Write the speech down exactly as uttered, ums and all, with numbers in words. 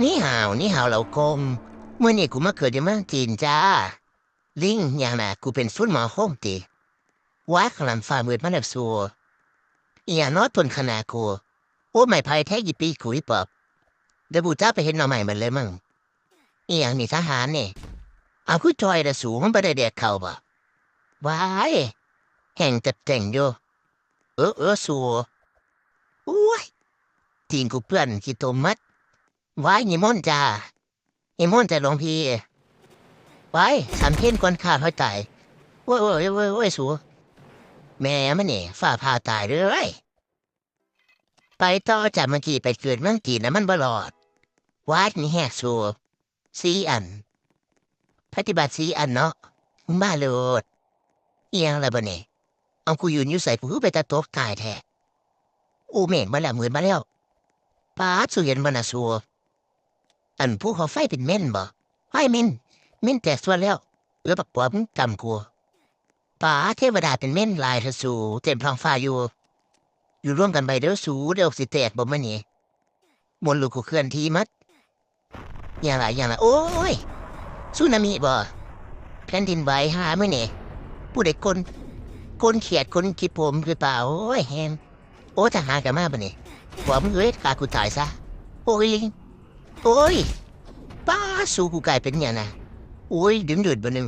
นี่หาว นี่หาวเหล่ากง มื้อนี้กูมาเกิดอยู่เมืองจีนจ้า ลิง อย่างน่ะ กูเป็นซุนหมอโฮงติ ว้าย ข้างหลังฟ้ามืดมาแล้วสู อีหยังเนาะต้นขนากู โอ้ ไม้ไผ่แท้ อีปีกูอีปอบ เดี๋ยวกูจะไปเห็นหน่อไม้มันเลยมึง อีหยังนี่ทหารนี่ เอาคือจ่อยละสู มันบ่ได้แดกข้าวบ่ ว้าย แห้งจัดแจ้งอยู่ เออ เออ สู โอ้ย ตีนกูเปื้อนขี้ตมหมด ว้าย นิมนต์จ้า นิมนต์จ้าหลวงพี่ ว้าย ฉันเพลก่อนข้าพเจ้าตาย โอ้ย โอ้ย โอ้ย โอ้ย สู แม่มันนี่ ฟ้าผ่าตายเด้อ ไปต่อจ้า เมื่อกี้ไปเกิดเมืองจีนนะมันบ่รอด ว้าย นี่แหกสู สี่อัน ปฏิบัติสี่อันเนาะ มึงมาโลด อีหยังล่ะบัดนี้ เอากูยืนอยู่ไส กูคือเป็นตาตกตายแท้ โอ้ แม่นมาแล้ว มืดมาแล้ว ป๊าด สูเห็นบ่น่ะสู อันภูเขาไฟเป็นเม่นบ่ ไฟเม่น เม่นแตกส่วนแล้ว เออ บักปอบ มึงจำกู ป๊าด เทวดาเป็นเม่นหลายแท้สู เต็มท้องฟ้าอยู่ อยู่ร่วมกันไปเด้อสู เดี๋ยวสิแตกบ่มื้อนี้ มนต์ลูกกูเคลื่อนที่หมด อย่างไร อย่างไร โอ้ย สึนามิบ่ แผ่นดินไหวหามื้อนี่ ผู้ใดคน คนเขียด คนขี้ผมคือเปล่า โอ้ย แฮง โอ้ ทหารก็มาบัดนี้ ปอบ มึงเอ้ย ฆ่ากูตายซะ โอ้ย โอ้ย ป๊าด สู กูกลายเป็นหยังนะ โอ้ย ดึงดูดบ่หนึ่ง